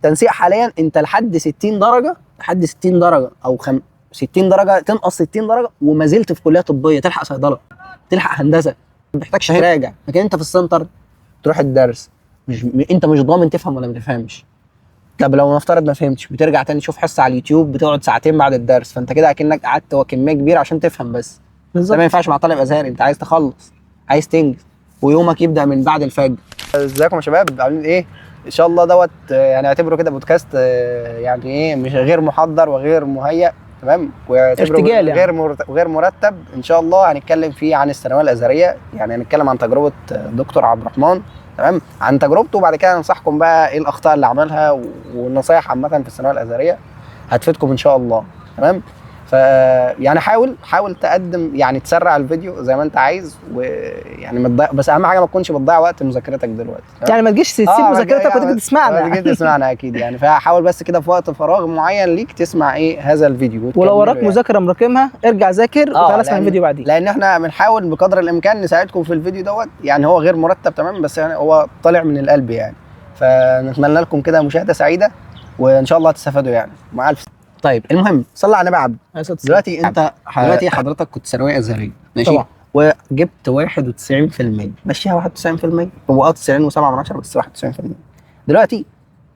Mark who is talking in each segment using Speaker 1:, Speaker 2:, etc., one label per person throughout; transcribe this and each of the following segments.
Speaker 1: التنسيق حاليا انت لحد 60 درجه، لحد 60 درجه او 60 درجه، تنقص 60 درجه وما زلت في كليه طبية، تلحق صيدلة، تلحق هندسة، ما محتاجش تراجع. لكن انت في السنتر تروح الدرس مش انت مش ضامن تفهم ولا ما تفهمش. طب لو نفترض ما فهمتش، بترجع تاني تشوف حصة على اليوتيوب، بتقعد ساعتين بعد الدرس، فانت كده اكنك قعدت كمية كبيرة عشان تفهم بس. ده ما ينفعش مع طالب ازهري، انت عايز تخلص، عايز تنجز، ويومك يبدا من بعد الفجر. ازيكم يا شباب، عاملين ايه؟ ان شاء الله دوت يعني اعتبره كده بودكاست يعني ايه، مش غير محضر وغير مهيأ، تمام؟ واعتبره
Speaker 2: ارتجال يعني.
Speaker 1: غير مرتب. ان شاء الله هنتكلم فيه عن الثانوية الازهريه، يعني هنتكلم عن تجربه دكتور عبد الرحمن، تمام؟ عن تجربته، وبعد كده هنصحكم بقى ايه الاخطاء اللي عملها والنصايح عامة في الثانوية الازهريه هتفيدكم ان شاء الله، تمام؟ ف يعني حاول تقدم، يعني تسرع الفيديو زي ما انت عايز، ويعني ما تضيع، بس اهم حاجة ما تكونش بتضيع وقت مذاكرتك دلوقتي، تمام؟
Speaker 2: يعني ما تجيش تسيب مذاكرتك وتيجي تسمعنا،
Speaker 1: ما تجيش تسمعنا اكيد يعني. فحاول بس كده في وقت فراغ معين ليك تسمع ايه هذا الفيديو،
Speaker 2: ولو وراك
Speaker 1: يعني
Speaker 2: مذاكرة مراكمها ارجع ذاكر وتعالى اسمع الفيديو بعدين،
Speaker 1: لان احنا بنحاول بقدر الامكان نساعدكم في الفيديو دوت. يعني هو غير مرتب تمام، بس يعني هو طالع من القلب يعني. فنتمنى لكم كده مشاهده سعيدة، وان شاء الله تستفادوا يعني. مع الف. طيب المهم صلى على النبي عبد. دلوقتي انت دلوقتي حضرتك كنت ثانوية ازهريه، ماشي؟
Speaker 2: طبعا.
Speaker 1: وجبت 91%، مشيها 91%، هو 90.7 بس 91%. دلوقتي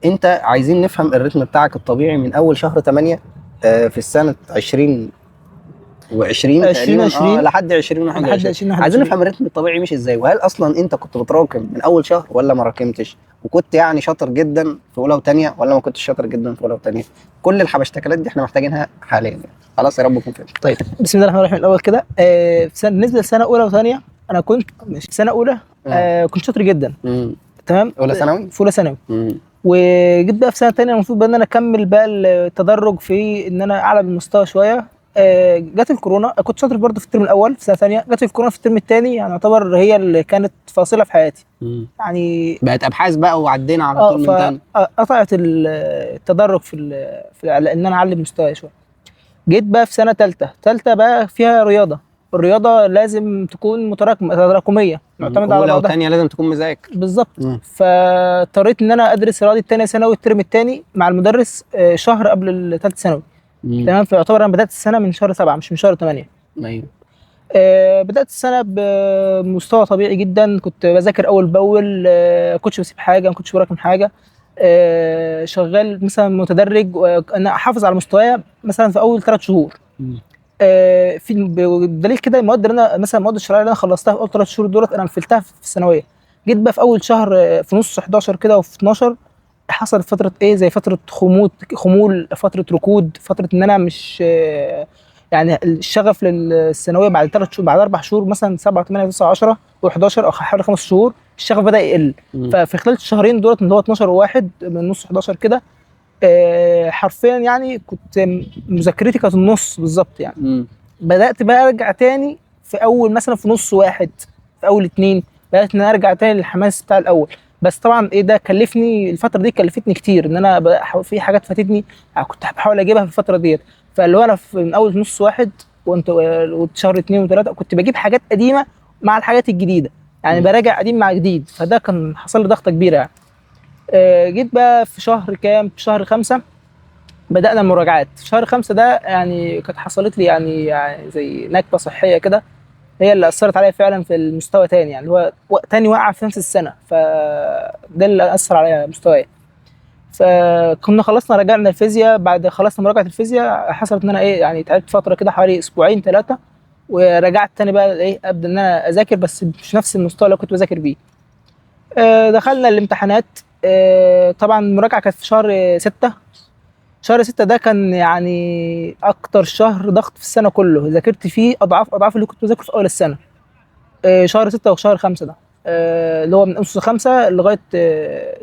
Speaker 1: انت عايزين نفهم الريتم بتاعك الطبيعي من اول شهر 8 في السنة 2020 تقريبا لحد 2021. عايزين نفهم الريتم الطبيعي مش ازاي، وهل اصلا انت كنت بتراكم من اول شهر ولا ما راكمتش، وكنت يعني شاطر جدا في اولى وثانيه ولا ما كنتش شاطر جدا في اولى وثانيه؟ كل الحبشتكلات دي احنا محتاجينها حاليا يعني. خلاص يا رب يكون فهمت.
Speaker 2: طيب بسم الله الرحمن الرحيم. الاول كده بالنسبة لسنه اولى وثانيه، انا كنت في سنة اولى كنت شاطر جدا، تمام؟
Speaker 1: اولى ثانوي،
Speaker 2: في اولى ثانوي. وجيت بقى في سنة ثانية المفروض بقى ان انا اكمل بقى التدرج في ان انا اعلى بالمستوى شوية. جت الكورونا، كنت شاطر برضه في الترم الاول في سنة ثانية، جت الكورونا في الترم الثاني، يعني يعتبر هي اللي كانت فاصلة في حياتي. يعني
Speaker 1: بقت ابحاث بقى وعدينا على طول من ثاني،
Speaker 2: قطعت التدرج في ان انا اعلي مستواي شوية. جيت بقى في سنة ثالثة بقى فيها رياضة، الرياضة لازم تكون متراكمه تراكمية، معتمدة على
Speaker 1: بعضها. ثانية لازم تكون مذاكر
Speaker 2: بالظبط. فاضطريت ان انا ادرس رياضة الثانية ثانوي الترم الثاني مع المدرس شهر قبل الثالث ثانوي، تمام؟ فيعتبر انا بدات السنة من شهر 7 مش من شهر 8.
Speaker 1: ايوه.
Speaker 2: بدات السنة بمستوى طبيعي جدا، كنت بذاكر اول باول، كنتش بسيب حاجة، ما كنتش براكم حاجة، شغال مثلا متدرج، انا احافظ على مستوايا مثلا في اول 3 شهور. في بدليل كده المواد اللي انا مثلا المواد الشرعية اللي انا خلصتها في اول 3 شهور دولت انا قفلتها في الثانوية. جيت بقى في اول شهر في نص 11 كده وفي 12 حصلت فترة ايه زي فترة خمول، فترة ركود، فترة ان انا مش يعني الشغف للثانويه بعد 3 شهور، بعد 4 شهور مثلا 7 8 9 10 و11 او حوالي 5 شهور الشغف بدا يقل. ففي خلال الشهرين دولت اللي هو 12 و1 من نص 11 كده حرفيا يعني كنت مذاكرتي كانت النص بالظبط يعني. بدات بقى ارجع تاني في اول مثلا في نص 1 في اول 2، بدات ان انا ارجع تاني للحماس بتاع الاول. بس طبعا ايه ده كلفني الفترة دي، كلفتني كتير ان انا في حاجات فاتتني كنت بحاول اجيبها في الفترة ديت. فاللي هو انا من اول نص 1 وانت وشهر 2 و3 كنت بجيب حاجات قديمة مع الحاجات الجديدة، يعني براجع قديم مع جديد، فده كان حصل لي ضغطه كبيرة يعني. جيت بقى في شهر كام، في شهر 5 بدأنا المراجعات. في شهر 5 ده يعني كانت حصلت لي يعني زي نكبه صحية كده، هي اللي اثرت عليا فعلا في المستوى تاني، يعني هو تاني وقع في نفس السنة، فده اللي اثر عليا مستواي. فكنا خلصنا راجعنا الفيزياء، بعد خلصنا مراجعه الفيزياء حصلت ان انا ايه يعني تعبت فترة كده حوالي اسبوعين 3، ورجعت تاني بقى ايه ابدا ان انا اذاكر بس مش نفس المستوى اللي كنت بذاكر بيه. دخلنا الامتحانات. طبعا المراجعة كانت في شهر 6. شهر 6 ده كان يعني اكتر شهر ضغط في السنة كله، ذاكرت فيه اضعاف اللي كنت بذاكرة في اول السنة. شهر 6 وشهر 5 ده اللي هو من نص 5 لغاية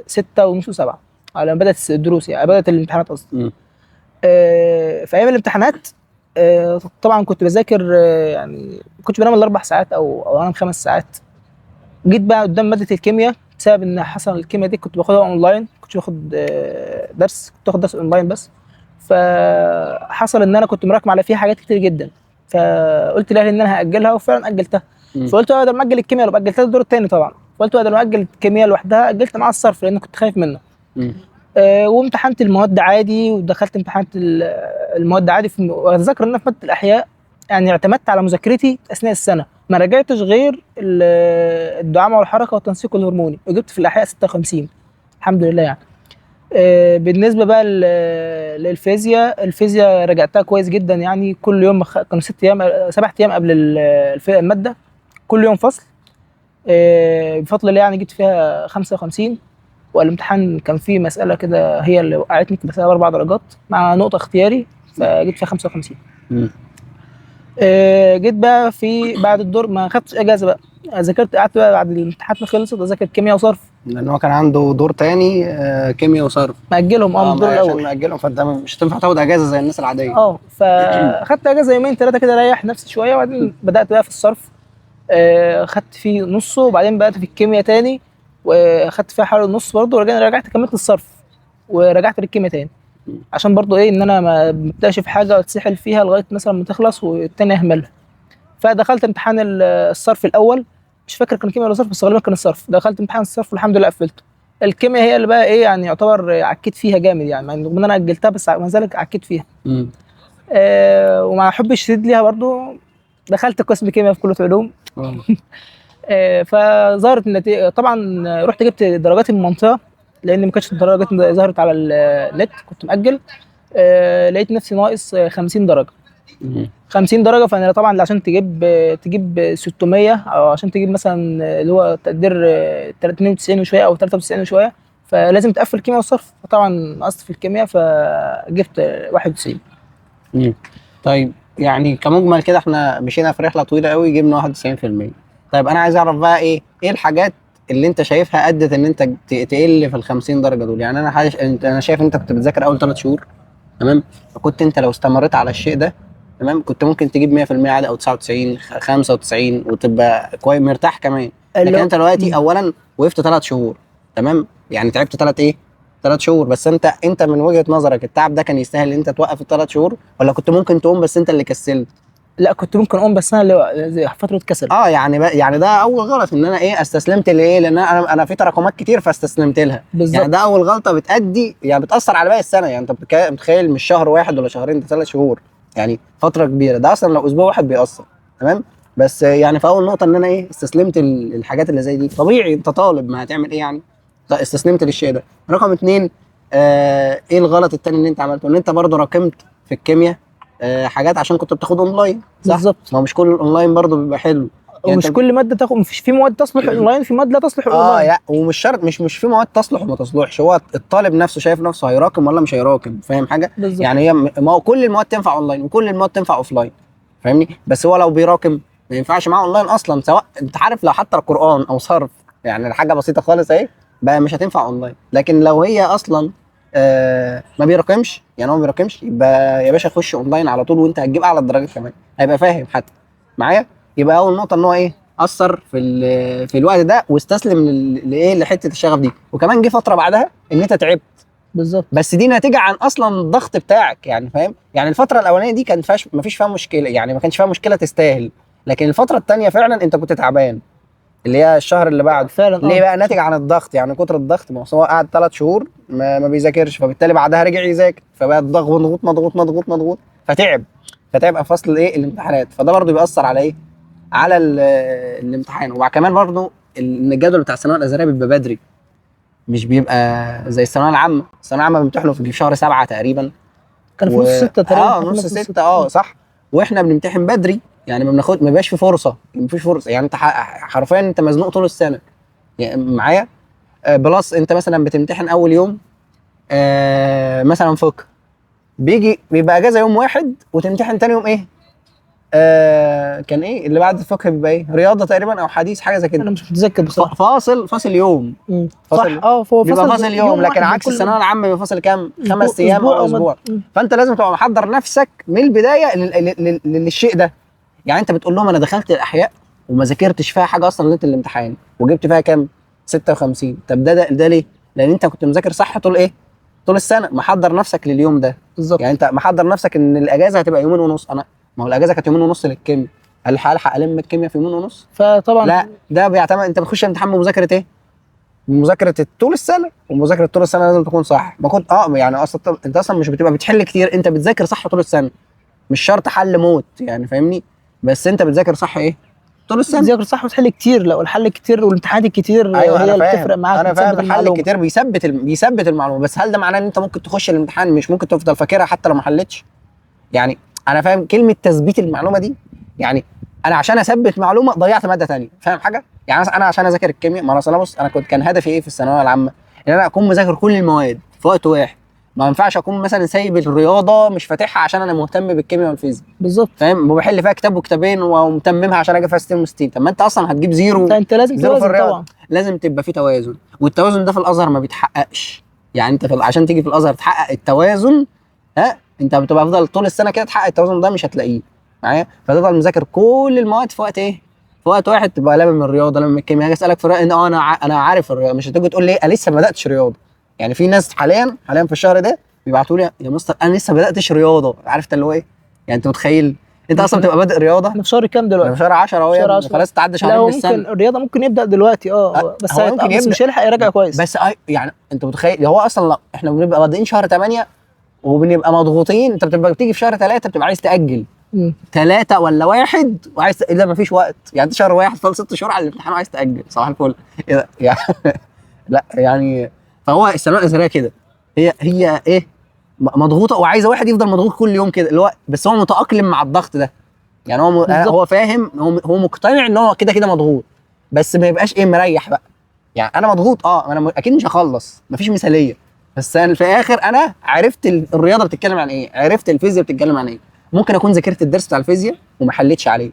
Speaker 2: 6 ونص 7 على ما بدات الدروس، يعني بدات الامتحانات قصدي. في ايام الامتحانات طبعا كنت بذاكر، يعني كنت بنام 4 ساعات او انام 5 ساعات. جيت بقى قدام مادة الكيمياء، بسبب ان حصل الكيمياء دي كنت باخدها اونلاين، كنت باخد درس، كنت باخد درس اونلاين بس. فحصل ان انا كنت مراكم على فيها حاجات كتير جدا، فقلت لاهلي ان انا هاجلها، وفعلا اجلتها. فقلت بدل ما اجل الكيمياء لو اجلتها الدور الثاني طبعا، فقلت بدل ما اجل الكيمياء لوحدها اجلت مع الصرف لان كنت خايف منه. وامتحنت المواد عادي، ودخلت امتحانات المواد عادي. واتذكر ان انا في مادة الاحياء يعني اعتمدت على مذاكرتي اثناء السنة، ما راجعتش غير الدعامه والحركة والتنسيق الهرموني، وجبت في الاحياء 56 الحمد لله يعني. بالنسبة بقى للفيزياء، الفيزياء راجعتها كويس جدا يعني، كل يوم كانوا 6 ايام 7 ايام قبل المادة، كل يوم فصل. بفضل الله يعني جبت فيها 55، والامتحان كان فيه مسالة كده هي اللي وقعتني، مسالة ب4 درجات مع نقطة اختياري، فجبت فيها 55. جيت بقى في بعد الدور ما خدتش اجازه بقى، ذاكرت، قعدت بقى بعد الامتحانات ما خلصت اذاكر كيمياء وصرف،
Speaker 1: لان هو كان عنده دور تاني كيمياء وصرف
Speaker 2: مأجلهم الدور الاول
Speaker 1: عشان مأجلهم، فانت مش هتنفع تاخد اجازه زي الناس العادية.
Speaker 2: فاخدت اجازه يومين 3 كده اريح نفسي شوية، وبعدين بدات بقى في الصرف. خدت فيه نصه، وبعدين بدات في الكيمياء تاني وخدت فيها حوالي النص برضه، ورجعت كملت الصرف ورجعت للكيمياء تاني، عشان برضه ايه ان انا ما ابداش في حاجة واتسحل فيها لغاية مثلا ما تخلص والتاني اهملها. فدخلت امتحان الصرف الاول، مش فاكر كان كيمياء ولا صرف، بس غالبا كان الصرف. دخلت امتحان الصرف والحمد لله قفلته. الكيمياء هي اللي بقى ايه يعني يعتبر عكيت فيها جامد يعني، مع ان انا اجلتها بس مع ذلك عكيت فيها. ومع حبي الشديد ليها برضو دخلت قسم كيمياء في كليه علوم. فظهرت النتيجة طبعا، رحت جبت درجات المنطقة لان ما كانتش الدرجات ظهرت على النت، كنت مأجل. لقيت نفسي ناقص 50 درجه. 50 درجه، فانا طبعا عشان تجيب 600 او عشان تجيب مثلا اللي هو تقدير 92 وشوية او 93 وشوية، فلازم تقفل الكيمياء والصرف. فطبعا نقصت في الكيمياء فجبت 91.
Speaker 1: طيب يعني كمجمل كده احنا مشينا في رحله طويلة قوي، جبنا 91%. طيب انا عايز اعرف بقى ايه الحاجات اللي انت شايفها ادت ان انت تقل في ال 50 درجه دول؟ يعني انا شايف انت كنت بتذاكر اول 3 شهور، تمام؟ فكنت انت لو استمريت على الشيء ده، تمام، كنت ممكن تجيب 100% عادي او 99 95 وتبقى كويس مرتاح كمان. لكن انت دلوقتي اولا وقفت 3 شهور، تمام؟ يعني تعبت 3 شهور بس. انت من وجهة نظرك التعب ده كان يستاهل ان انت توقف ال3 شهور، ولا كنت ممكن تقوم بس انت اللي كسلت؟
Speaker 2: لا كنت ممكن اقوم، بس انا اللي فترة كسل.
Speaker 1: يعني ده اول غلط، ان انا ايه استسلمت لايه؟ لان انا في تراكمات كتير فاستسلمت لها. بالظبط. يعني ده اول غلطه بتادي، يعني بتاثر على باقي السنة. يعني انت متخيل مش شهر واحد ولا شهرين، ده 3 شهور، يعني فترة كبيرة. ده اصلا لو اسبوع واحد بيأثر، تمام؟ بس يعني في اول نقطة ان انا ايه استسلمت الحاجات اللي زي دي. طبيعي انت طالب، ما هتعمل ايه يعني؟ استسلمت للشيء ده. رقم 2، ايه الغلط التاني اللي انت عملته؟ ان انت برضه راكمت في الكيمياء حاجات عشان كنت بتاخد اونلاين، صح؟
Speaker 2: بالظبط.
Speaker 1: ما هو مش كل الاونلاين برضه بيبقى حلو
Speaker 2: يعني، ومش كل مادة تاخد، مش في مواد تصلح اونلاين، في مواد لا تصلح اونلاين.
Speaker 1: لا، ومش شرط، مش في مواد تصلح وما تصلحش. هو الطالب نفسه شايف نفسه هيراكم ولا مش هيراكم، فاهم حاجة؟
Speaker 2: بالظبط.
Speaker 1: يعني هي ما هو كل المواد تنفع اونلاين وكل المواد تنفع offline، فاهمني؟ بس هو لو بيراكم ما ينفعش معاه اونلاين اصلا، سواء انت عارف لو حتى القران او صرف، يعني الحاجة بسيطة خالص اهي بقى مش هتنفع اونلاين. لكن لو هي اصلا ما بيراكمش، يعني هو ما بيراكمش، يبقى يا باشا خش اونلاين على طول وانت هتجيب اعلى الدرجات كمان، هيبقى فاهم حتى معايا. يبقى اول نقطة ان هو ايه اثر في الوقت ده واستسلم لايه، لحته الشغف دي. وكمان جه فترة بعدها ان انت تعبت.
Speaker 2: بالظبط.
Speaker 1: بس دي ناتجة عن اصلا الضغط بتاعك، يعني فاهم؟ يعني الفترة الاولانية دي كان ما فيش فيها مشكلة، يعني ما كانش فيها مشكلة تستاهل. لكن الفترة الثانية فعلا انت كنت تعبان، اللي هي الشهر اللي بعده
Speaker 2: فعلا.
Speaker 1: ليه بقى؟ ناتج عن الضغط، يعني كتر الضغط. ما هو قعد 3 شهور ما بيذاكرش، فبالتالي بعدها رجع يذاكر، فبقى الضغط مضغوط مضغوط مضغوط مضغوط، فتعب في فصل ايه الامتحانات. فده برضه بيأثر على ايه؟ على الامتحان. وكمان برضه ان الجدول بتاع الثانوية الازهريه بيبقى بدري، مش بيبقى زي الثانوية العامة. الثانوية العامة بيمتحنوا في شهر 7 تقريبا،
Speaker 2: كان في نص 6 تقريبا.
Speaker 1: نص 6 صح. واحنا بنمتحن بدري، يعني ما بناخد، ما بيبقاش في فرصة، ما فيش فرصة. يعني انت حرفيا انت مزنوق طول السنة يعني معايا. plus انت مثلا بتمتحن اول يوم مثلا فقه، بيجي بيبقى اجازه يوم واحد وتمتحن تاني يوم ايه؟ كان ايه اللي بعد الفقه؟ بيبقى ايه؟ رياضة تقريبا او حديث، حاجة زي كده،
Speaker 2: انا مش متذكر بصراحة.
Speaker 1: فاصل يوم.
Speaker 2: فاصل. صح. هو
Speaker 1: بيبقى فاصل يوم، لكن عكس الثانوية العامة بيبقى فاصل كام؟ 5 ايام او اسبوع. فانت لازم تبقى محضر نفسك من البداية للشيء ده. يعني انت بتقول لهم انا دخلت الاحياء وما ذاكرتش فيها حاجة اصلا ليلة الامتحان وجبت فيها كام؟ 56. طب ده ليه؟ لان انت كنت مذاكر صح طول ايه؟ طول السنة، محضر نفسك لليوم ده.
Speaker 2: بالظبط.
Speaker 1: يعني انت محضر نفسك ان الاجازة هتبقى 2.5 يوم. انا ما هو الاجازة كانت 2.5 يوم للكيمياء، هل هلحق الم الكيمياء في 2.5 يوم؟
Speaker 2: فطبعا
Speaker 1: لا، ده بيعتمد انت بتخش امتحان بمذاكره ايه؟ مذاكرة طول السنة، ومذاكره طول السنة لازم تكون صح. ما كنت يعني اصلا انت اصلا مش بتبقى بتحل كتير، انت بتذاكر صح طول السنة، مش شرط حل موت يعني، فاهمني؟ بس انت بتذاكر صح ايه طول السنة.
Speaker 2: تذاكر صح وتحل كتير، لو الحل كتير والامتحانات الكتير.
Speaker 1: ايوه
Speaker 2: هي
Speaker 1: انا
Speaker 2: اللي
Speaker 1: فاهم،
Speaker 2: بتفرق معاك،
Speaker 1: انا فاهم.
Speaker 2: بتثبت
Speaker 1: الحل
Speaker 2: المعلومة.
Speaker 1: الكتير بيثبت المعلومة، بس هل ده معناه ان انت ممكن تخش الامتحان مش ممكن تفضل فاكرها حتى لو ما حلتش؟ يعني انا فاهم كلمة تثبيت المعلومة دي، يعني انا عشان اثبت معلومة ضيعت مادة تانية، فاهم حاجة؟ يعني مثلا انا عشان اذاكر الكيمياء، ما انا أصل بص، انا كنت كان هدفي ايه في الثانوية العامة؟ ان انا اكون مذاكر كل المواد في وقت واحد، ما ينفعش اكون مثلا سايب الرياضة مش فاتحها عشان انا مهتم بالكيمياء والفيزياء.
Speaker 2: بالظبط.
Speaker 1: فاهم؟ وبحل فيها كتاب وكتابين ومتممها عشان اجيب فيها 60 و60. طب ما انت اصلا هتجيب zero.
Speaker 2: انت لازم
Speaker 1: zero في
Speaker 2: توازن
Speaker 1: الرياضة.
Speaker 2: طبعا.
Speaker 1: لازم تبقى في توازن، والتوازن ده في الازهر ما بيتحققش. يعني انت عشان تيجي في الازهر تحقق التوازن، ها انت بتبقى افضل طول السنة كده تحقق التوازن ده مش هتلاقيه معايا. فتفضل مذاكر كل المواد في وقت ايه؟ في وقت واحد، تبقى لامم الرياضة، لامم الكيمياء. هاجي اسالك في الرياضة، ان انا عارف الرياضة، مش هتيجي تقول لي انا لسه ما بداتش رياضة. يعني في ناس حاليا في الشهر ده بيبعتوا لي يا مستر انا لسه ما بداتش رياضة، عارف انت اللي هو ايه؟ يعني انت متخيل انت اصلا بتبقى بادئ رياضة؟
Speaker 2: احنا في شهر كام
Speaker 1: احنا
Speaker 2: دلوقتي؟
Speaker 1: في شهر 10 اهو يا
Speaker 2: شهر
Speaker 1: ابني،
Speaker 2: 10.
Speaker 1: خلاص تعدى
Speaker 2: لا
Speaker 1: شهرين
Speaker 2: هو
Speaker 1: من السنة.
Speaker 2: ممكن الرياضة ممكن يبدا دلوقتي بس
Speaker 1: هو ممكن
Speaker 2: بس
Speaker 1: يبدأ.
Speaker 2: مش هيلحق يراجع كويس.
Speaker 1: بس يعني انت متخيل هو اصلا لا، احنا بنبقى بادئين شهر 8 وبنبقى مضغوطين، انت بتبقى بتيجي في شهر 3 بتبقى عايز تاجل 3 ولا 1 وعايز ايه ده مفيش وقت. يعني انت شهر 1 فاضل 6 شهور على الامتحان وعايز تاجل، صباح الفل ايه ده يعني. لا يعني فهو الثانوية الازهريه كده هي ايه مضغوطه، وعايزه واحد يفضل مضغوط كل يوم كده، اللي هو بس هو متاقلم مع الضغط ده. يعني هو
Speaker 2: بالظبط.
Speaker 1: هو فاهم، هو مقتنع ان هو كده كده مضغوط، بس ما يبقاش ايه مريح بقى. يعني انا مضغوط انا اكيد مش هخلص، مفيش مثاليه، بس انا في الاخر انا عرفت الرياضة بتتكلم عن ايه، عرفت الفيزياء بتتكلم عن ايه. ممكن اكون ذاكرت الدرس بتاع الفيزياء وما حليتش عليه.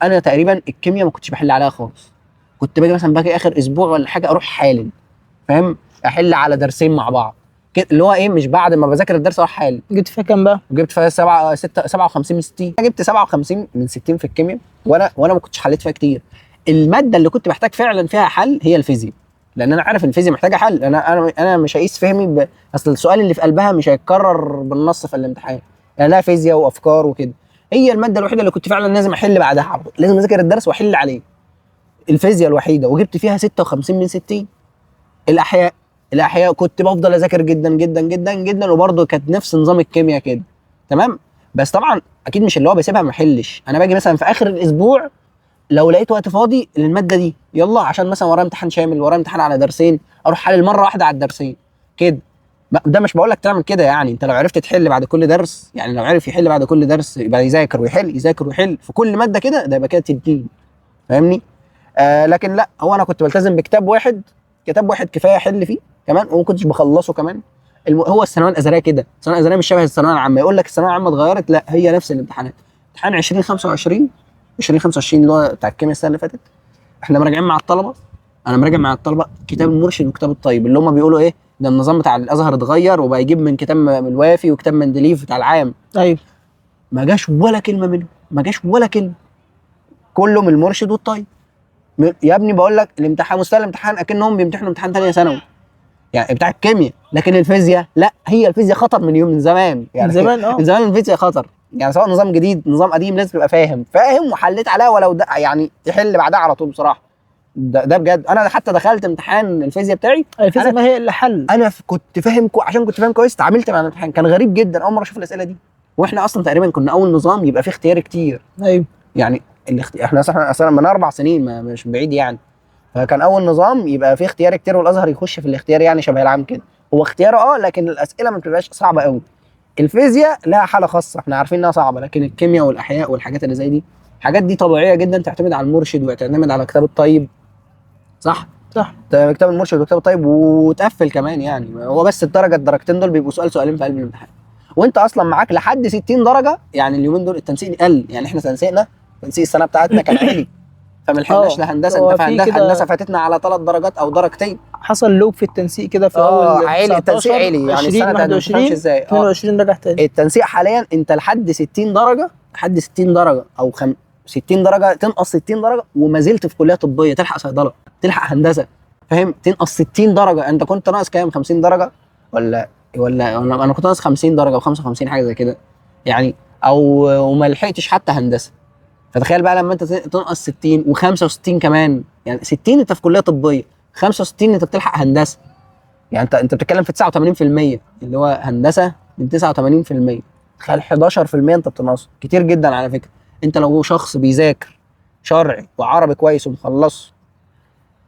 Speaker 1: انا تقريبا الكيمياء ما كنتش بحل عليها خالص، كنت باجي مثلا باجي اخر اسبوع ولا حاجة اروح حالل، فاهم؟ احل على درسين مع بعض كده، اللي هو ايه، مش بعد ما بذاكر الدرس اروح حالل.
Speaker 2: جبت فيها كام بقى؟
Speaker 1: جبت فيها 7 6 57 من 60. انا جبت 57 من 60 في الكيمياء، وانا ما كنتش حليت فيها كتير. المادة اللي كنت محتاج فعلا فيها حل هي الفيزياء، لان انا عارف الفيزياء محتاجه حل. انا مش هقيس فهمي اصل السؤال اللي في قلبها مش هيتكرر بالنص في الامتحان، يعني لها فيزياء وافكار وكده. هي المادة الوحيدة اللي كنت فعلا لازم احل بعدها على طول، لازم اذاكر الدرس واحل عليه، الفيزياء الوحيدة، وجبت فيها 56 من 60. الاحياء كنت بفضل اذاكر جدا جدا جدا جدا، وبرضه كانت نفس نظام الكيمياء كده، تمام؟ بس طبعا اكيد مش اللي هو بسيبها ما احلش، انا باجي مثلا في اخر الاسبوع لو لقيت وقت فاضي للمادة دي، يلا عشان مثلا ورايا امتحان شامل، ورايا امتحان على درسين، اروح حلل مرة واحدة على الدرسين كده. ده مش بقول لك تعمل كده، يعني انت لو عرفت تحل بعد كل درس، يعني لو عرف يحل بعد كل درس يبقى يذاكر ويحل، يذاكر ويحل في كل مادة كده، ده يبقى كده تنين، فاهمني؟ لكن لا، هو انا كنت بلتزم بكتاب واحد، كتاب واحد كفاية احل فيه كمان، وما كنتش بخلصه كمان. هو الثانوية الازهريه كده، الثانوية الازهريه مش شبه الثانوية العامة. يقول لك الثانوية العامة اتغيرت، لا هي نفس الامتحانات. امتحان 2025 2025 اللي هو بتاع الكيمياء السنة اللي فاتت، احنا مراجعين مع الطلبة، انا مراجع مع الطلبة كتاب المرشد وكتاب الطيب، اللي هم بيقولوا ايه ده النظام بتاع الازهر اتغير وبقى يجيب من كتاب الوافي وكتاب مندليف بتاع العام.
Speaker 2: ايوه
Speaker 1: ما جاش ولا كلمة منه، ما جاش ولا كلمة، كله من المرشد والطيب. يا ابني بقول لك الامتحان، مستوى الامتحان اكنهم بيمتحنوا امتحان ثانية ثانوي يعني بتاع الكيمياء. لكن الفيزياء لا، هي الفيزياء خطر من يوم، من زمان يعني،
Speaker 2: من زمان
Speaker 1: من زمان الفيزياء خطر، يعني سواء نظام جديد نظام قديم لازم تبقى فاهم وحليت عليها، ولو ده يعني تحل بعدها على طول بصراحة. ده بجد انا حتى دخلت امتحان الفيزياء بتاعي،
Speaker 2: الفيزياء ما هي الا حل.
Speaker 1: انا كنت فاهم عشان كنت فاهم كويس، اتعاملت مع الامتحان كان غريب جدا، اول مرة اشوف الاسئلة دي. واحنا اصلا تقريبا كنا اول نظام يبقى فيه اختيار كتير.
Speaker 2: ايوه
Speaker 1: يعني احنا اصلا من 4 سنين، ما مش بعيد يعني، فكان اول نظام يبقى فيه اختيار كتير، والازهر يخش في الاختيار يعني شبه العام كده، هو اختياره لكن الاسئلة ما بتبقاش صعبة قوي. الفيزياء لها حاله خاصة، احنا عارفين انها صعبة، لكن الكيمياء والاحياء والحاجات اللي زي دي، الحاجات دي طبيعية جدا، تعتمد على المرشد وتعتمد على كتاب الطيب. صح؟
Speaker 2: صح،
Speaker 1: كتاب المرشد وكتاب الطيب، وتقفل كمان يعني. هو بس الدرجة الدرجتين دول بيبقوا سؤال سؤالين في قلب الامتحان، وانت اصلا معاك لحد 60 درجه. يعني اليومين دول التنسيق قل، يعني احنا تنسيقنا، تنسيق السنة بتاعتنا كان عالي، فما لحقناش لهندسه. انت في هندسة فاتتنا على 3 درجات او درجتين.
Speaker 2: حصل لوب في التنسيق كده في اول
Speaker 1: عالي، التنسيق عالي يعني السنة
Speaker 2: 21
Speaker 1: ازاي
Speaker 2: 22 رجع تاني.
Speaker 1: التنسيق حاليا انت لحد 60 درجه، لحد 60 درجه او 60 درجه، تنقص 60 درجه وما زلت في كليه طبية، تلحق صيدلة، تلحق هندسة، فاهم؟ تنقص 60 درجه. انت كنت ناقص كام؟ 50 درجه ولا انا كنت ناقص 50 درجه او 55 حاجة زي كده يعني، او وما لحقتش حتى هندسة. فتخيل بقى لما انت تنقص 60 و65 كمان، يعني 60 انت في كليه طبية، 65 انت بتلحق هندسة. يعني انت بتتكلم في 89% اللي هو هندسة من 89%. تخيل 11% انت بتنقصه، كتير جدا على فكرة. انت لو شخص بيذاكر شرعي وعربي كويس ومخلصة،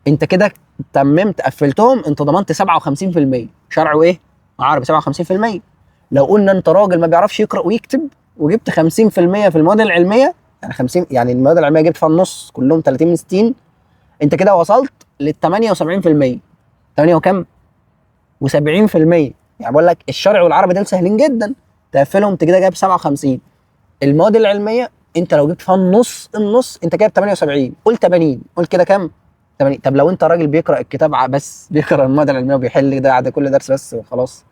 Speaker 1: انت كده تممت قفلتهم، انت ضمنت 57% شرعي وايه؟ وعربي 57%. لو قلنا انت راجل ما بيعرفش يقرا ويكتب وجبت 50% في المواد العلمية، يعني 50، يعني المواد العلمية جبت فيها النص كلهم 30 من 60، انت كده وصلت لل 78%. 8 وكم؟ و70%. يعني بقول لك الشرعي والعربي دول سهلين جدا تقفلهم، انت كده جايب 57. المواد العلمية انت لو جبت فيها النص النص انت جايب 78، قول 80، قول كده كام؟ 80. طب لو انت راجل بيقرا الكتاب بس، بيقرا المواد العلمية وبيحل ده بعد كل درس بس وخلاص،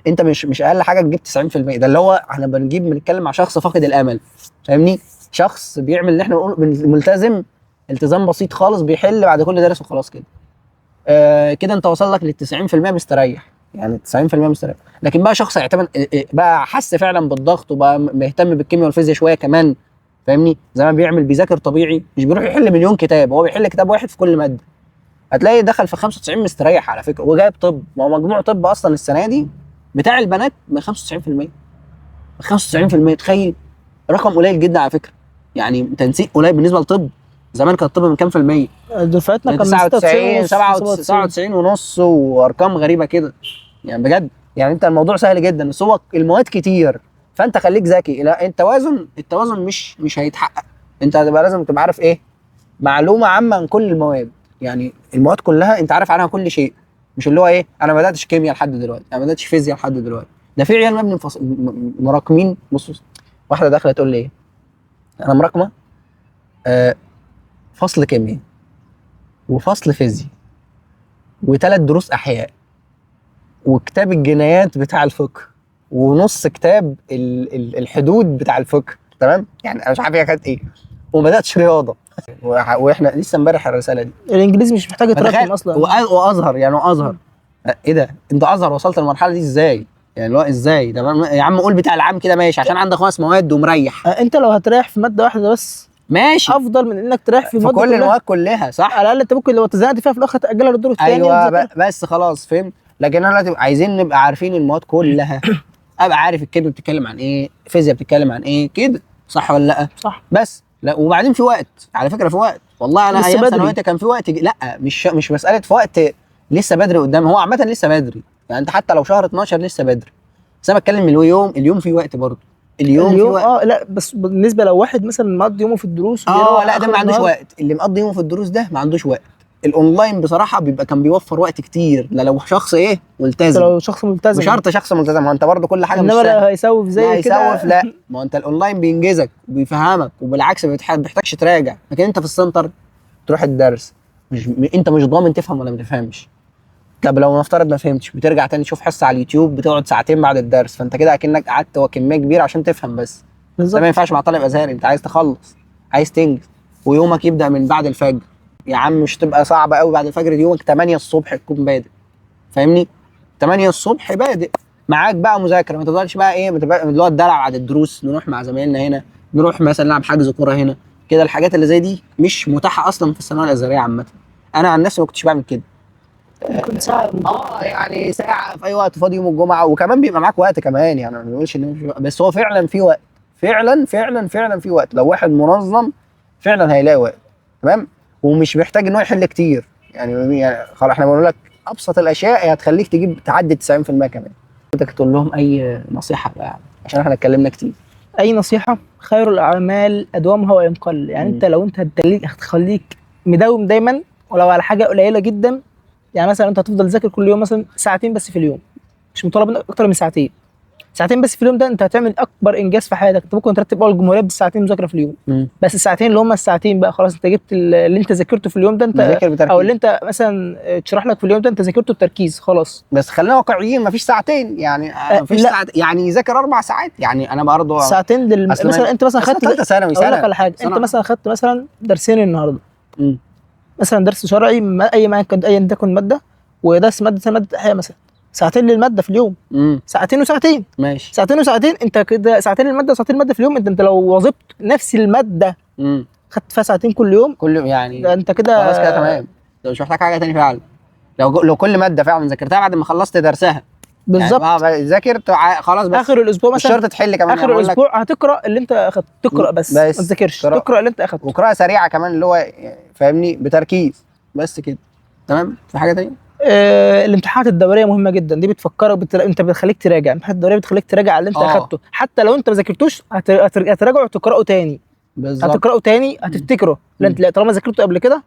Speaker 1: انت مش اقل حاجة تجيب 90%. ده اللي هو احنا بنتكلم مع شخص فاقد الامل، فاهمني؟ شخص بيعمل اللي احنا بنقول ملتزم التزام بسيط خالص، بيحل بعد كل درس وخلاص كده. كده انت وصل لك لل 90% مستريح، يعني 90% مستريح. لكن بقى شخص يعتمد بقى حس فعلا بالضغط وبقى مهتم بالكيمياء والفيزياء شوية كمان، فاهمني؟ زي ما بيعمل بيذاكر طبيعي، مش بيروح يحل مليون كتاب، هو بيحل كتاب واحد في كل مادة. هتلاقي دخل في 95 مستريح على فكرة، وجايب طب. ما هو مجموع طب اصلا السنة دي بتاع البنات من 95%. 95% تخيل، رقم قليل جدا على فكرة، يعني تنسيق قليل بالنسبة للطب. زمان كان الطب من كام في المية؟
Speaker 2: دفعتنا كان
Speaker 1: 99 97 ونص وارقام غريبة كده يعني بجد. يعني انت الموضوع سهل جدا، بس هو المواد كتير، فانت خليك ذكي. لا التوازن مش هيتحقق. انت هتبقى لازم تبقى عارف ايه معلومة عامة عن كل المواد، يعني المواد كلها انت عارف عنها كل شيء، مش اللي هو ايه انا ما بداتش كيمياء لحد دلوقتي، انا ما بداتش فيزياء لحد دلوقتي. ده في عيال مبني مراكمين. بص واحدة داخله تقول لي ايه، انا مراكمه فصل كيمياء وفصل فيزياء وثلاث دروس احياء وكتاب الجنايات بتاع الفقه ونص كتاب الحدود بتاع الفقه، تمام؟ يعني انا مش عارف هي كانت ايه، وما بداتش رياضة. واحنا لسه امبارح الرسالة دي.
Speaker 2: الانجليزي مش محتاج يتراكم اصلا.
Speaker 1: وازهر، يعني ازهر ايه ده؟ انت ازهر وصلت للمرحلة دي ازاي؟ يعني اللي هو ازاي؟ تمام يا عم قول بتاع العام كده ماشي، عشان عندك 5 مواد ومريح.
Speaker 2: انت لو هتريح في مادة واحدة بس
Speaker 1: ماشي،
Speaker 2: افضل من انك تريح في المواد
Speaker 1: كل المواد كلها، صح؟
Speaker 2: على الاقل انت ممكن لو اتزنقت فيها في الاخر تاجلها للدور الثاني.
Speaker 1: ايوه بس خلاص فهمت. لكن انا عايزين نبقى عارفين المواد كلها، ابقى عارف الكيمياء بتتكلم عن ايه، الفيزياء بتتكلم عن ايه كده، صح ولا لا؟
Speaker 2: صح.
Speaker 1: بس لا، وبعدين في وقت على فكرة، في وقت والله انا ايام ثانويتي كان في وقت. لا مش مسالة في وقت، لسه بدري قدام. هو عامة لسه بدري، يعني انت حتى لو شهر 12 لسه بدري. بس انا بتكلم اليوم في وقت برضه، اليوم في وقت.
Speaker 2: لا بس بالنسبة لو واحد مثلا مقضي يومه في الدروس
Speaker 1: لا ده ما عندوش وقت. اللي مقضي يومه في الدروس ده ما عندوش وقت. الاونلاين بصراحة بيبقى كان بيوفر وقت كتير. لا لو شخص ايه ملتزم،
Speaker 2: لو شخص ملتزم،
Speaker 1: مش شرط شخص ملتزم، ما انت برضه كل حاجة مش
Speaker 2: انما لا هيسوف زي كده،
Speaker 1: هيسوف. لا ما هو انت الاونلاين بينجزك وبيفهمك، وبالعكس ما بيحتاجش تراجع. لكن انت في السنتر تروح الدرس مش انت مش ضامن تفهم ولا ما تفهمش. طب لو نفترض ما فهمتش، بترجع تاني تشوف حصة على اليوتيوب، بتقعد ساعتين بعد الدرس، فانت كده اكنك قعدت كمية كبيرة عشان تفهم بس. ده ما ينفعش مع طالب ازهري، انت عايز تخلص، عايز تنجز، ويومك يبدا من بعد الفجر. يا عم مش تبقى صعبة قوي بعد الفجر، يومك 8 الصبح تكون بادئ، فاهمني؟ 8 الصبح بادئ معاك بقى مذاكرة، ما تفضلش بقى ايه اللي هو الدلع بعد الدروس، نروح مع زمايلنا هنا، نروح مثلا نلعب حجز كورة هنا كده. الحاجات اللي زي دي مش متاحة اصلا في الثانوية الازهريه عامة. انا عن نفسي ما كنتش بعمل كده.
Speaker 2: ممكن ساعة
Speaker 1: يعني ساعة في اي وقت فاضي يوم الجمعة، وكمان بيبقى معاك وقت كمان، يعني ما بنقولش ان مش، بس هو فعلا في وقت، فعلا فعلا فعلا في وقت. لو واحد منظم فعلا هيلاقي وقت، تمام؟ ومش محتاج ان هو يحل كتير، يعني خلاص احنا بنقول لك ابسط الاشياء هتخليك تجيب تعدي 90% كمان. بدك تقول لهم اي نصيحة بقى عشان احنا اتكلمنا كتير؟
Speaker 2: اي نصيحة؟ خير الاعمال ادومها وان قل. يعني انت لو انت هتخليك مداوم دايما ولو على حاجة قليله جدا، يعني مثلا انت هتفضل تذاكر كل يوم مثلا ساعتين بس في اليوم، مش مطالب منك اكتر من ساعتين، ساعتين بس في اليوم، ده انت هتعمل اكبر انجاز في حياتك. انت ممكن ترتب اول الجمهورية بالساعتين مذاكرة في اليوم. بس الساعتين اللي هم الساعتين بقى خلاص انت جبت اللي انت ذاكرته في اليوم ده، انت او اللي انت مثلا اتشرح لك في اليوم ده انت ذاكرته بتركيز خلاص.
Speaker 1: بس خلينا واقعيين، مفيش ساعتين يعني، مفيش ساعت يعني يذاكر 4 ساعات، يعني انا برضه
Speaker 2: ساعتين مثلا انت مثلا خدت
Speaker 1: ثالثة ثانوي سنة،
Speaker 2: اقول لك على حاجة، انت مثلا خدت مثلا درسين النهارده، مثلا درس شرعي اي ما كان ايا تكن مادة، ودرس مادة احياء مثلا، ساعتين للمادة في اليوم. ساعتين وساعتين،
Speaker 1: ماشي،
Speaker 2: ساعتين وساعتين، انت كده ساعتين للمادة وساعتين المادة في اليوم. انت لو واظبت نفس المادة خدت فيها ساعتين كل يوم،
Speaker 1: كل يوم، يعني
Speaker 2: ده انت كده
Speaker 1: خلاص كده تمام، انت مش محتاج حاجة تاني فعلا. لو كل مادة فعلا ذاكرتها بعد ما خلصت درسها
Speaker 2: بالظبط.
Speaker 1: يعني ذاكر خلاص، بس
Speaker 2: اخر الاسبوع
Speaker 1: مش
Speaker 2: مثلا،
Speaker 1: شرط تحل كمان،
Speaker 2: اخر
Speaker 1: يعني بقول لك
Speaker 2: الاسبوع هتقرا اللي انت اخدته، تقرا بس ما تذاكرش، تقرا اللي انت اخدته،
Speaker 1: وقراءة سريعة كمان اللي هو فاهمني بتركيز بس كده. تمام. في حاجة ثانية؟
Speaker 2: الامتحانات الدورية مهمة جدا، دي بتفكرك انت بتخليك تراجع. الامتحانات الدورية بتخليك تراجع على اللي انت اخدته، حتى لو انت ما ذاكرتوش هتراجعه وتقراه تاني.
Speaker 1: بالظبط،
Speaker 2: هتقراه تاني هتفتكره، لان طالما ذاكرته قبل كده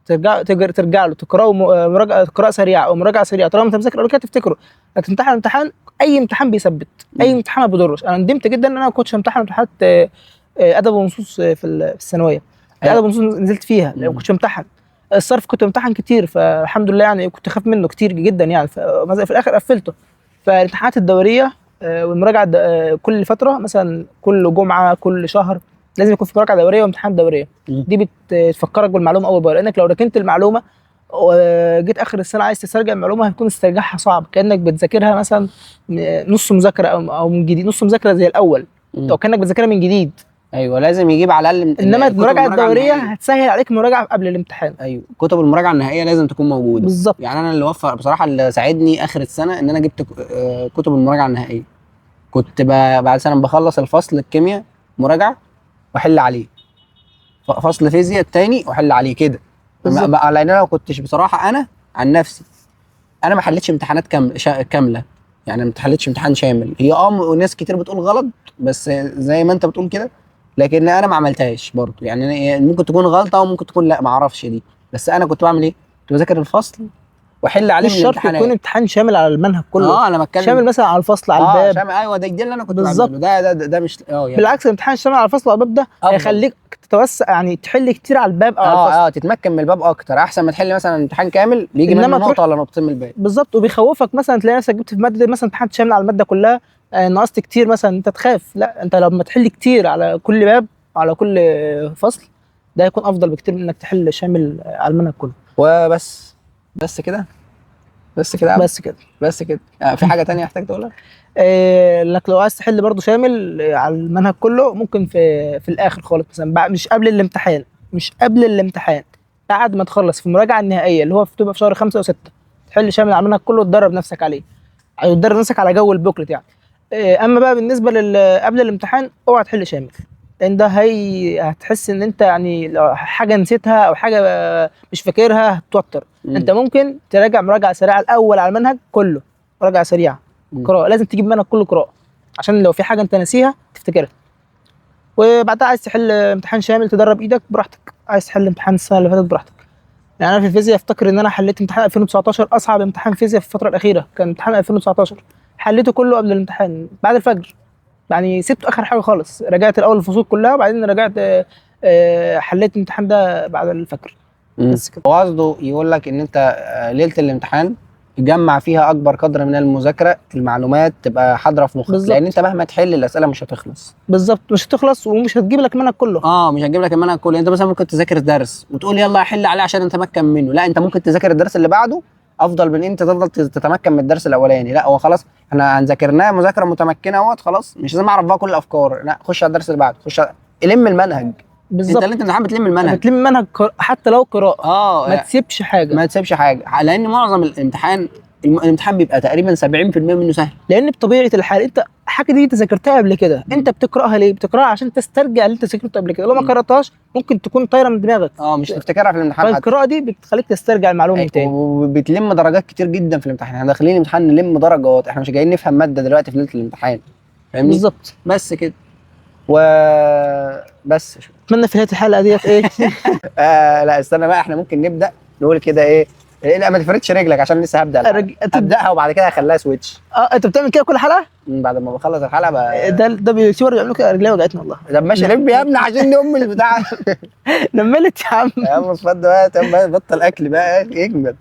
Speaker 2: ترجع له تقراه مراجعه، قراءة سريعة او مراجعه سريعة، طالما انت مذاكر قبل كده تفتكره. هتمتحن امتحان، اي امتحان بيثبت، اي امتحان ما بيضرش. انا ندمت جدا ان انا ما كنتش امتحن امتحانات ادب ونصوص في الثانوية. ادب ونصوص نزلت فيها، ما كنتش امتحن. الصرف كنت امتحن كتير، فالحمد لله يعني كنت اخاف منه كتير جدا يعني، في الاخر قفلته. فالامتحانات الدورية والمراجعه كل فترة، مثلا كل جمعه كل شهر لازم يكون في مراجعه دورية وامتحانات دورية. دي بتفكرك بالمعلومه اول باول، لانك لو ركنت المعلومة وجيت اخر السنة عايز تسترجع المعلومة هتكون استرجاعها صعب، كانك بتذاكرها مثلا نص مذاكرة او من جديد، نص مذاكرة زي الاول، او كانك بتذاكرها من جديد.
Speaker 1: ايوه، لازم يجيب على الاقل.
Speaker 2: انما المراجعة الدورية هتسهل عليك مراجعه قبل الامتحان.
Speaker 1: ايوه، كتب المراجعة النهائية لازم تكون موجودة.
Speaker 2: بالظبط.
Speaker 1: يعني انا اللي وفر بصراحة، اللي ساعدني اخر السنة ان انا جبت كتب المراجعة النهائية. كنت بعد سنة بخلص الفصل الكيمياء مراجعه واحل عليه، فصل فيزياء التاني واحل عليه كده. لان انا ما كنتش بصراحة، انا عن نفسي انا ما حلتش امتحانات كاملة، يعني ما حلتش امتحان شامل. هي ناس كتير بتقول غلط، بس زي ما انت بتقول كده، لكن انا ما عملتهاش برضه. يعني ممكن تكون غلطه وممكن تكون لا، ما اعرفش دي، بس انا كنت بعمل ايه؟ كنت بذاكر الفصل واحل عليه.
Speaker 2: مش شرط يكون امتحان شامل على المنهج كله.
Speaker 1: انا بتكلم
Speaker 2: شامل مثلا على الفصل، على الباب.
Speaker 1: شامل، ايوه، ده اللي انا كنت بعمله. ده مش
Speaker 2: يعني بالعكس، الامتحان الشامل على الفصل وعلى الباب ده هيخليك تتوسع، يعني تحل كتير على الباب او على الفصل.
Speaker 1: تتمكن من الباب اكتر، احسن ما تحل مثلا امتحان كامل بيجي منه نقطة ولا نقطتين من الباب.
Speaker 2: بالظبط. وبيخوفك مثلا تلاقي نفسك جبت في مادة مثلا امتحان شامل على المادة كلها، نقصت كتير مثلا، انت تخاف. لا، انت لما تحل كتير على كل باب على كل فصل ده هيكون افضل بكتير من انك تحل شامل على المنهج كله.
Speaker 1: وبس بس كده بس كده
Speaker 2: بس كده
Speaker 1: بس كده. في حاجة تانية محتاج تقولها؟
Speaker 2: انك لو عايز تحل برضو شامل على المنهج كله، ممكن في الاخر خالص مثلا، مش قبل الامتحان، مش قبل الامتحان، بعد ما تخلص في المراجعة النهائية اللي هو بتبقى في شهر 5 و6، تحل شامل على المنهج كله وتدرب نفسك عليه، او تدرب نفسك على جو ال booklet يعني. اما بقى بالنسبة قبل الامتحان اوعى تحل شامل، لان ده هتحس ان انت يعني لو حاجة نسيتها او حاجة مش فاكرها هتتوتر. انت ممكن تراجع مراجعه سريعة الاول على المنهج كله، مراجعه سريعة قراءة، لازم تجيب منهج كله قراءة عشان لو في حاجة انت ناسيها تفتكرها. وبعدها عايز تحل امتحان شامل تدرب ايدك براحتك، عايز تحل امتحان السنة اللي فاتت براحتك. يعني انا في الفيزياء افتكر ان انا حليت امتحان 2019، اصعب امتحان فيزياء في الفترة الاخيرة كان امتحان 2019، حليته كله قبل الامتحان بعد الفجر، يعني سبته اخر حاجة خالص، رجعت الاول الفصول كلها وبعدين رجعت حليت الامتحان ده بعد الفجر.
Speaker 1: بس كده. هو قصده يقول لك ان انت ليلة الامتحان تجمع فيها اكبر قدر من المذاكرة، المعلومات تبقى حاضره في مخك، لان انت مهما تحل الاسئلة مش هتخلص.
Speaker 2: بالظبط، مش هتخلص ومش هتجيب لك المنهج كله.
Speaker 1: مش هتجيب لك المنهج كله. انت مثلا ممكن تذاكر درس وتقول يلا احل عليه عشان اتمكن منه، لا، انت ممكن تذاكر الدرس اللي بعده افضل من انت تفضل تتمكن من الدرس الاولاني. لا، هو خلاص احنا ذاكرناه مذاكرة متمكنة اهوت، خلاص مش لازم اعرف بقى كل الافكار، لا، خش على الدرس اللي بعده، خش الم المنهج.
Speaker 2: بالظبط.
Speaker 1: انت اللي انت امتحان بتلم المنهج،
Speaker 2: بتلم المنهج حتى لو قراءة. ما تسيبش حاجة،
Speaker 1: ما تسيبش حاجة، لان معظم الامتحان بيبقى تقريبا 70% منه سهل،
Speaker 2: لان بطبيعة الحال انت الحاجة دي انت ذاكرتها قبل كده، انت بتقراها ليه؟ بتقراها عشان تسترجع اللي انت ذاكرته قبل كده، لو ما قراتهاش ممكن تكون طايره من دماغك،
Speaker 1: مش تفتكرها في الامتحان.
Speaker 2: فالقراءه دي بتخليك تسترجع المعلومة من تاني،
Speaker 1: وبتلم درجات كتير جدا في الامتحان. احنا داخلين الامتحان نلم درجات، احنا مش جايين نفهم مادة دلوقتي في ليلة الامتحان، فاهمني؟
Speaker 2: بالظبط.
Speaker 1: بس كده وبس.
Speaker 2: اتمنى في نهاية الحلقة ديت ايه؟
Speaker 1: لا استنى بقى، احنا ممكن نبدا نقول كده ايه؟ لا ما تفردش رجلك عشان لسه هبدا هبداها وبعد كده هخليها switch.
Speaker 2: انت بتعمل كده كل حلقة؟
Speaker 1: بعد ما بخلص الحلقة بقى
Speaker 2: ده بيصور بيعملوا كده، رجلي وجعتني والله.
Speaker 1: طب ماشي لم يا ابني عشان ام البتاع.
Speaker 2: نملت يا عم.
Speaker 1: يا عم اتفضل بقى، طب بطل اكل بقى اجمل.